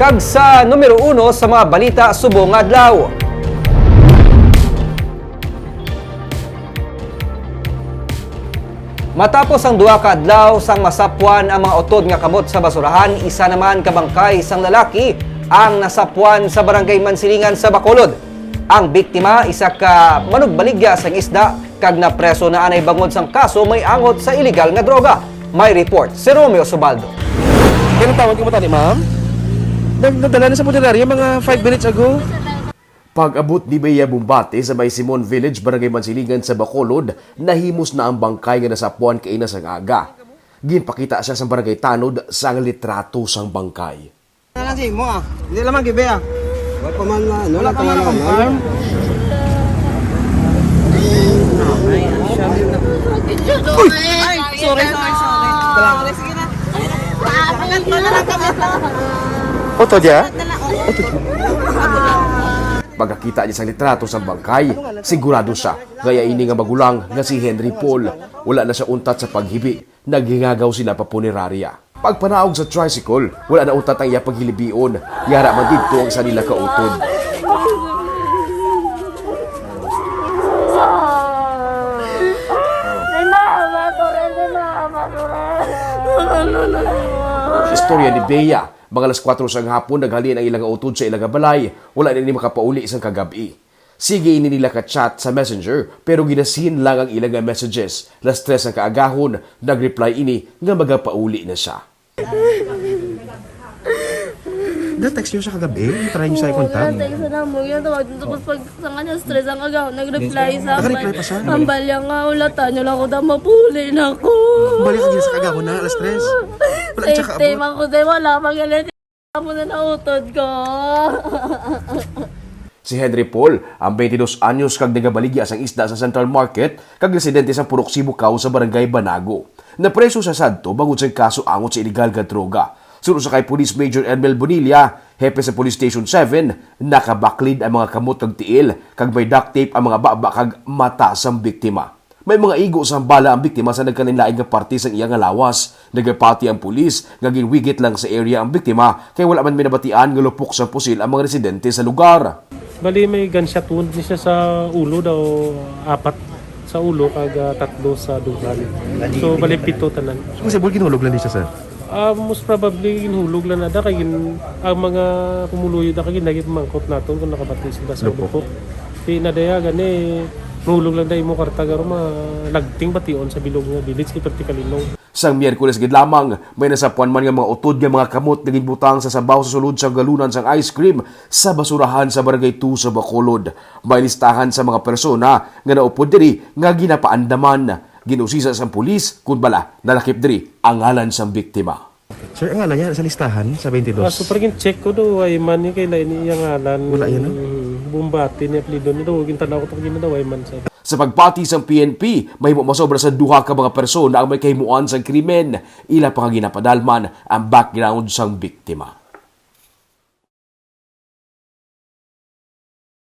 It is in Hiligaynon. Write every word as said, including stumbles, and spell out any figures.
Kag sa numero uno sa mga balita subong nga adlaw. Matapos ang duha ka adlaw sang masapwan ang mga utod nga kamot sa basurahan, isa naman ka bangkay sang lalaki ang nasapwan sa Barangay Mansilingan sa Bacolod. Ang biktima, isa ka manugbaligya sang isda, kag napreso na anay bangod sang kaso may angot sa iligal nga droga. May report si Romeo Subaldo. Kinatawag ka mo tani, ma'am? Nag-, nadala na sa punerarya mga five minutes ago. Pag-abot ni Bea Bumbate sa may Simon Village, Barangay Mansilingan sa Bacolod, nahimos na ang bangkay nga nasapwan kaina sang aga. Ginpakita siya sa barangay tanod sang litrato sang bangkay. Ano si mo ah? Hindi naman gibe ah. Wala pa man na, ano, Wala pa man na confirm. Ay, sorry, sorry, sorry. Sorry, sige na. Oto dia? Oto dia. Pagkakita niya sa litrato sa bangkay, sigurado siya nga iya ini nga magulang nga si Henry Paul. Wala na siya untat sa paghibi. Naghingagaw sila pa punerarya. Pagpanaog sa tricycle, wala na untat ang iya paghilibion. Yara man didto ang sa nila kautod. Istorya ni Bea, mga alas kuwatro sang hapon, naghalin ang ila nga utod sa ila nga balay. Wala na ini makapauli sang kagab-i. Sige ini nila ka-chat sa Messenger, pero ginasihin lang ang ila nga messages. Las tres ang kaagahon, nag-reply ini nga magapauli na siya. Na-text niyo siya kagabi? Try niyo siya i-contact? Oo, na-text na mo. Yun, tawag. Tapos pag sa kanya, stress ang agaw, nag-reply sa Nag-reply pa siya? Ang balya nga, ulatan niyo lang ako, da, mapuli na ako. Balik ka sa kagahon na, alas tres. Wala siya Safety kaabot. Man ko, day, wala pa ganun. Amo na nautod ko. Si Henry Paul, ang twenty-dos anyos kag nagabaligya sang isda sa Central Market, kag residente sa Purok Sibukaw sa Barangay Banago. Napreso siya sadto bangod sa kaso angot sa iligal nga droga. Suno sa kay Police Major Edmel Bonilla, hepe sa Police Station seven, nakabaklid ang mga kamot kag tiil, kag may duct tape ang mga baba kag mata sang biktima. May mga igo sang bala ang biktima sa nagkalainlain nga parte sang iya nga lawas. Nagapati ang pulis nga ginwigit lang sa area ang biktima kay wala man may nabatian nga lupok sang pusil ang mga residente sa lugar. Bali, may gunshot wound ni siya sa ulo daw, apat sa ulo kag, ah, tatlo sa dugan. So, bali, pito tanan. Kasi bul ginhulog lang di siya, sir? Ah, most probably, ginhulog lang na da kay gin-, ang mga pumuluyo da kay ginagit mangkot naton kung nakabati sila sa Lupok. Lupok. Di na daya gani, mahulog lang da imo karta garo malagting bation sa bilog nga village kay practically no. Sang Miyerkules gid lamang, may nasapuan man nga mga utod nga mga kamot nga ginbutang sa sabaw sa sulod sang galunan sang ice cream sa basurahan sa Barangay two sa Bacolod. May listahan sa mga persona nga naupod diri nga ginapaandaman. Ginusisa sang pulis kon bala nalakip diri ang ngalan sang biktima. Sir, ang ngalan niya sa listahan sa twenty-dos? Ah, so, parang check ko do, ay man ni kay lain ni iyang ngalan. Wala yan, no? Mm, Bumbati ni apelyido ni do, gintanaw ko to, gina daw, ay man sa Sa pagpati sang P N P, mahimo masobra sa duha ka mga persona ang may kahimuan sang krimen. Ila pa nga ginapadalman ang background sang biktima.